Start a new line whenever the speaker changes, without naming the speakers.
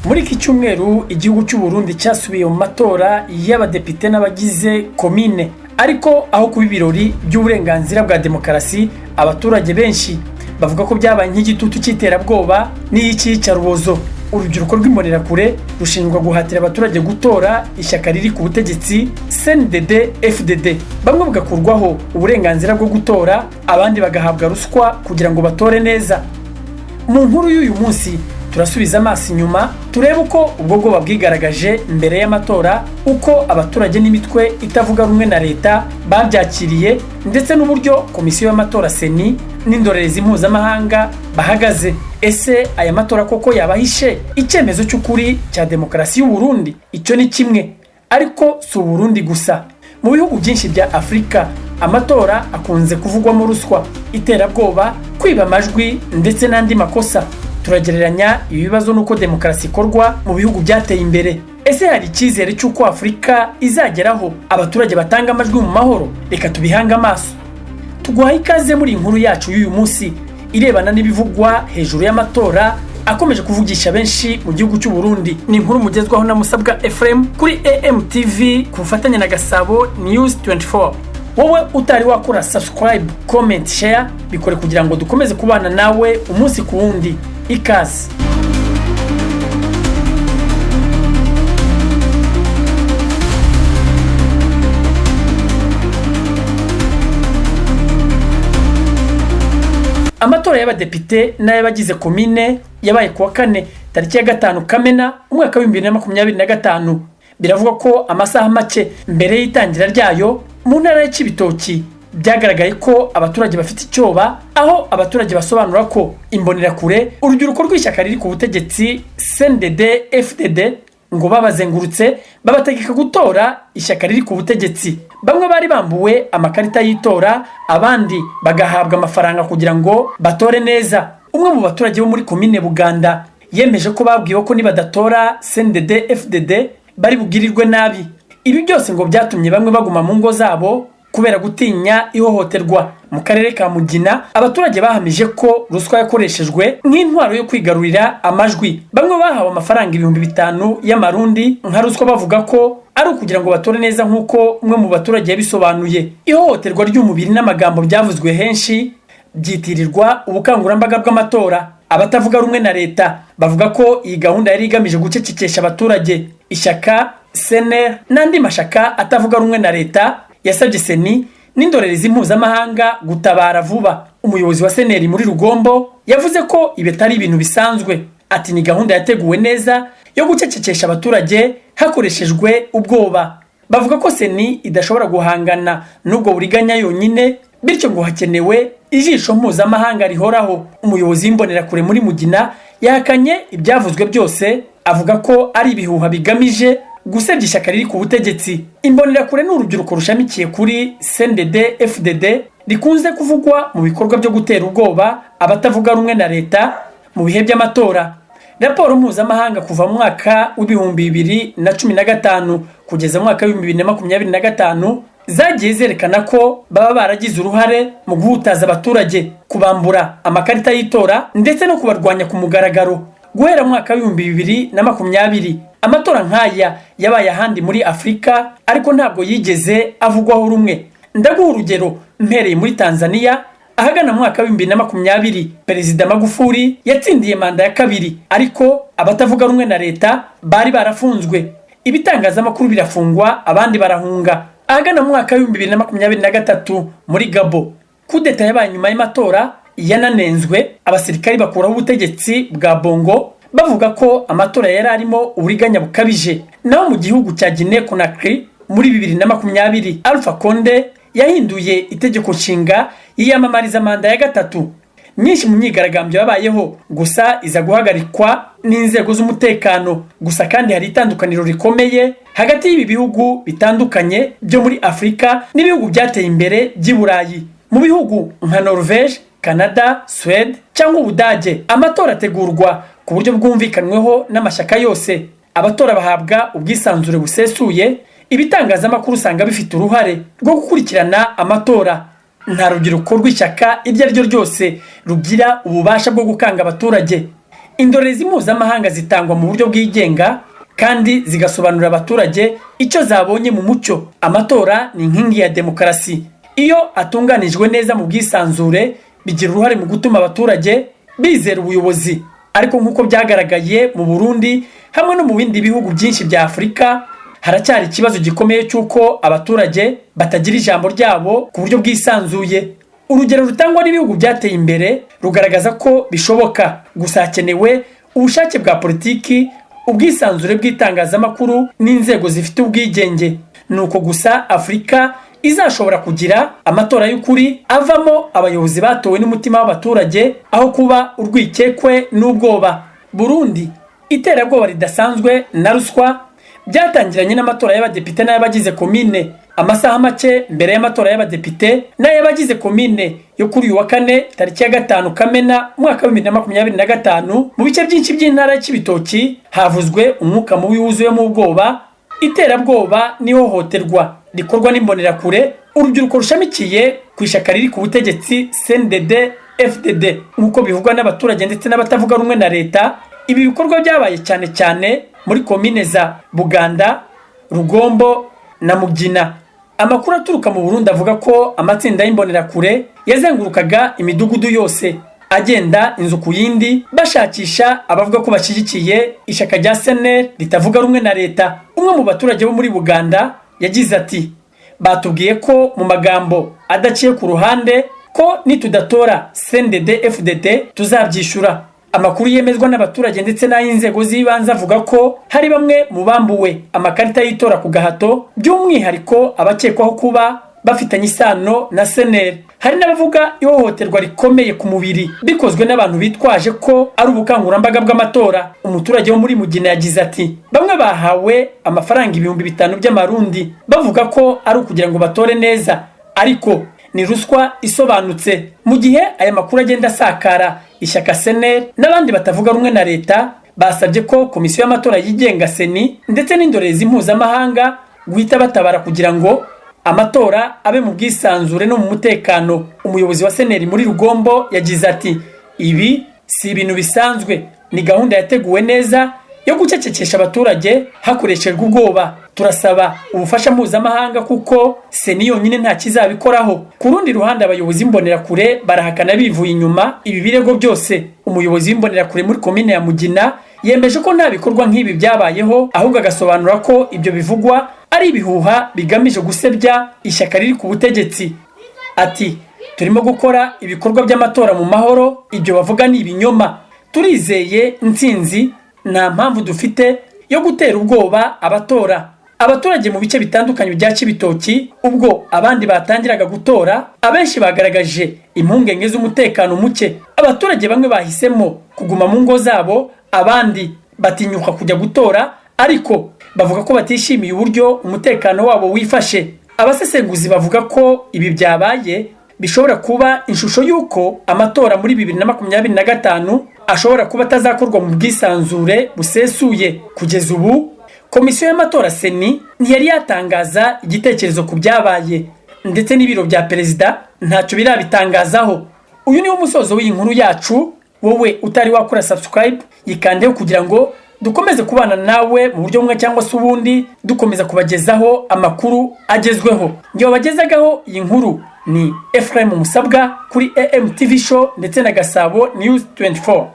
Muri iki cyumweru igihugu cy'u Burundi cyasubiye mu matora y'abadepite n'abagize komine, ariko aho kuba ibirori by'uburenganzira bwa demokarasi, abaturage benshi bavuga ko byabaye nk'igitutu cy'iterabwoba n'iy'iyicarubozo. Urubyiruko rw'Imbonerakure rushinjwa guhatira abaturage gutora ishyaka riri ku butegetsi CNDD FDD, bamwe bagakurwaho uburenganzira bwo gutora, abandi bagahabwa ruswa kugira ngo batore neza. Mu nkuru y'uyu munsi turasubiza amaso inyuma, turebe uko ubwo bwoba bwigaragaje mbere y'amatora, uko abaturage n'imitwe itavuga rumwe na leta babyakiriye, ndetse n'uburyo komisiyo y'amatora CENI n'indorerezi mpuzamahanga bahagaze. Ese aya matora koko yabahishe icyemezo cy'ukuri cya demokarasi y'u Burundi? Icyo ni kimwe, ariko si Uburundi gusa. Mu bihugu byinshi bya Afurika amatora akunze kuvugwamo ruswa, iterabwoba, kwiba amajwi ndetse n'andi makosa. Turagereranya ibi bibazo n'uko demokarasi ikorwa mu bihugu byateye imbere. Ese hari icyizere cy'uko Afurika izageraho abaturage batanga amajwi mu mahoro? Reka tubihange amaso. Tuguhaye ikaze muri iyi nkuru yacu y'uyu munsi irebana n'ibivugwa hejuru y'amatora akomeje kuvugisha benshi mu gihugu cy'u Burundi. Ni inkuru mugezwaho na Musabwa Ephraim kuri AMTV ku bufatanye na Gasabo News 24. Wowe utari wakora subscribe, comment, share, bikore kugira ngo dukomeze kubana nawe umunsi ku wundi. Ikaze. Amatora y'abadepite n'ay'abagize komine yabaye kuwa kane tariki ya 5 Kamena umwaka wa 2025. Biravugwa ko amasaha make mbere y'itangira ryayo mu ntara ya Cibitoki byagaragaye ko abaturage bafite icyoba, aho abaturage basobanura ko Imbonerakure, urubyiruko rw'ishyaka riri ku butegetsi CNDD FDD, ngo babazengurutse babategeka gutora ishyaka riri ku butegetsi. Bamwe bari bambuwe amakarita y'itora, abandi bagahabwa amafaranga kugira ngo batore neza. Umwe mu baturage bo muri komine Buganda yemeje ko babwiwe ko nibadatora CNDD FDD bari bugirirwe nabi. Ibi byose ngo byatumye bamwe baguma mu ngo zabo kubera gutinya ihohoterwa. Mu karere ka Mugina abaturage bahamije ko ruswa yakoreshejwe nk'intwaro yo kwigarurira amajwi. Bamwe bahawe amafaranga 5000 y'amarundi nka ruswa, bavuga ko ari ukugira ngo batore neza, nk'uko umwe mu baturage yabisobanuye. Ihohoterwa ry'umubiri n'amagambo byavuzwe henshi byitirirwa ubukangurambaga bw'amatora. Abatavuga rumwe na leta bavuga ko iyi gahunda yari igamije gucecekesha abaturage. Ishyaka CNL n'andi mashyaka atavuga rumwe na leta yasabye CENI n'indorerezi mpuzamahanga gutabara vuba. Umuyobozi wa CNL muri Rugombo yavuze ko ibi atari ibintu bisanzwe, ati ni gahunda yateguwe neza yo gucecekesha abaturage hakoreshejwe ubwoba. Bavuga ko CENI idashobora guhangana n'ubwo buriganya yonyine, bityo ngo hakenewe ijisho mpuzamahanga rihoraho. Umuyobozi w'Imbonerakure muri Mugina yahakanye ibyavuzwe byose, avuga ko ari ibihuha bigamije gusebya ishyaka riri ku butegetsi. Imbonerakure ni urubyiruko rushamikiye kuri CNDD FDD, rikunze kuvugwa mu bikorwa byo gutera ubwoba abatavuga rumwe na leta mu bihe by'amatora. Raporo mpuzamahanga kuva mu mwaka wa 2015 kugeza mu mwaka wa 2025 zagiye zerekana ko baba baragize uruhare mu guhutaza abaturage, kubambura amakarita y'itora ndetse no kubarwanya ku mugaragaro. Guhera mu mwaka wa 2020 amatora nk'aya yabaye ahandi muri Afurika, ariko ntabwo yigeze avugwaho rumwe. Ndaguha urugero mpereye muri Tanzania. Ahagana mu mwaka wa 2020 Perezida Magufuli yatsindiye manda ya kabiri, ariko abatavuga rumwe na leta bari barafunzwe, ibitangazamakuru birafungwa, abandi barahunga. Ahagana mu mwaka wa 2023 muri Gabo kudeta yabaye nyuma y'amatora yananenzwe, abasirikari bakuraho ubutegetsi bwa Bongo bavuga ko amatora yari arimo uburiganya bukabije. Naho mu gihugu cya Guinea Conakry muri 2020 Alpha Conde yahinduye itegeko nshinga yiyamamariza manda ya gatatu. Myinshi mu myigaragambyo yabayeho, gusa iza guhagarikwa n'inzego z'umutekano. Gusa kandi hari itandukaniro rikomeye hagati y'ibi bihugu bitandukanye byo muri Afurika n'ibihugu byateye imbere by'i Burayi. Mu bihugu nka Norvège, Canada, Suède cyangwa Ubudage amatora ategurwa ku buryo bwumvikanweho n'amashyaka yose, abatora bahabwa ubwisanzure busesuye, ibitangazamakuru usanga bifite uruhare rwo gukurikirana amatora. Nta rubyiruko rw'ishyaka iryo ari ryo ryose rugira ububasha bwo gukanga abaturage. Indorerezi mpuzamahanga zitangwa mu buryo bwigenga kandi zigasobanurira abaturage icyo zabonye mu mucyo. Amatora ni inkingi ya demokarasi. Iyo atunganijwe neza mu bwisanzure, bigira uruhare mu gutuma abaturage bizera ubuyobozi. Ariko nk'uko byagaragaye mu Burundi hamwe no mu bindi bihugu byinshi bya Afurika, haracyari ikibazo gikomeye cy'uko abaturage batagira ijambo ryabo ku buryo bwisanzuye. Urugero rutangwa n'ibihugu byateye imbere rugaragaza ko bishoboka, gusa hakenewe ubushake bwa politiki, ubwisanzure bw'itangazamakuru n'inzego zifite ubwigenge. Ni uko gusa Afurika izashobora kugira amatora y'ukuri avamo abayobozi batowe n'umutima w'abaturage, aho kuba urwikekwe n'ubwoba. Burundi: iterabwoba ridasanzwe na ruswa byatangiranye n'amatora y'abadepite n'ay'abagize komine. Amasaha make mbere y'amatora y'abadepite n'ay'abagize komine yo kuri uyu wa kane, tariki ya 5 Kamena umwaka wa 2025, mu bice byinshi by'intara ya Cibitoki havuzwe umwuka mubi wuzuyemo ubwoba, iterabwoba n'ihohoterwa rikorwa n'imbonerakure, urubyiruko rushamikiye ku ishyaka riri ku butegetsi CNDD FDD. Nk'uko bivugwa n'abaturage ndetse n'abatavuga rumwe na leta, ibi bikorwa byabaye cyane cyane muri komine za Buganda, Rugombo na Mugina. Amakuru aturuka mu Burundi avuga ko amatsinda y'imbonerakure yazengurukaga imidugudu yose, agenda inzu ku yindi, bashakisha abavuga ko bashyigikiye ishyaka rya CNL ritavuga rumwe na leta. Umwe mu baturage bo muri Buganda yagize ati: "Batubwiye ko mu magambo adaciye ku ruhande ko nitudatora CNDD FDD tuzabyishyura." Amakuru yemezwa n'abaturage ndetse n'ay'inzego z'ibanze avuga ko hari bamwe mu bambuwe amakarita y'itora ku gahato, by'umwihariko abakekwaho kuba bafitanye isano na CNL. Hari n'abavuga ihohoterwa rikomeye ku mubiri bikozwe n'abantu bitwaje ko ari ubukangurambaga bw'amatora. Umuturage wo muri Mugina yagize ati: "Bamwe bahawe amafaranga 5000 by'amarundi, bavuga ko ari ukugira ngo batore neza, ariko ni ruswa isobanutse." Mu gihe aya makuru agenda asakara, ishyaka CNL n'abandi batavuga rumwe na leta basabye ko komisiyo y'amatora yigenga CENI ndetse n'indorerezi mpuzamahanga guhita batabara kugira ngo amatora abe mu bwisanzure no mu mutekano. Umuyobozi wa CNL muri Rugombo yagize ati: "Ibi si ibintu bisanzwe, ni gahunda yateguwe neza yo gucecekesha abaturage hakoreshejwe ubwoba. Turasaba ubufasha mpuzamahanga kuko CENI yonyine nta kizabikoraho." Ku rundi ruhande, abayobozi b'imbonerakure barahakana bivuye inyuma ibi birego byose. Umuyobozi w'imbonerakure muri komine ya Mugina yemeje ko nta bikorwa nk'ibi byabayeho, ahubwo agasobanura ko ibyo bivugwa ari ibihuha bigamije gusebya ishyaka riri ku butegetsi. Ati: "Turimo gukora ibikorwa by'amatora mu mahoro, ibyo bavuga ni ibinyoma. Turizeye intsinzi, nta mpamvu dufite yo gutera ubwoba abatora." Abaturage mu bice bitandukanye bya Cibitoki, ubwo abandi batangiraga gutora, abenshi bagaragaje impungenge z'umutekano muke. Abaturage bamwe bahisemo kuguma mu ngo zabo, abandi batinyuka kujya gutora, ariko bavuga ko batishimiye uburyo umutekano wabo wifashe. Abasesenguzi bavuga ko ibi byabaye bishobora kuba ishusho y'uko amatora muri 2025 ashobora kuba atazakorwa mu bwisanzure busesuye. Kugeza ubu komisiyo y'amatora CENI ntiyari yatangaza igitekerezo ku byabaye, ndetse n'ibiro bya perezida ntacyo birabitangazaho. Uyu niwo musozo w'iyi nkuru yacu. Wowe utari wakora subscribe, yikandeho kugira ngo dukomeze kubana nawe mu buryo bumwe cyangwa se ubundi, dukomeza kubagezaho amakuru agezweho. Njye wabagezagaho iyi nkuru ni Ephraim Musabwa kuri AMTV Show ndetse na Gasabo News 24.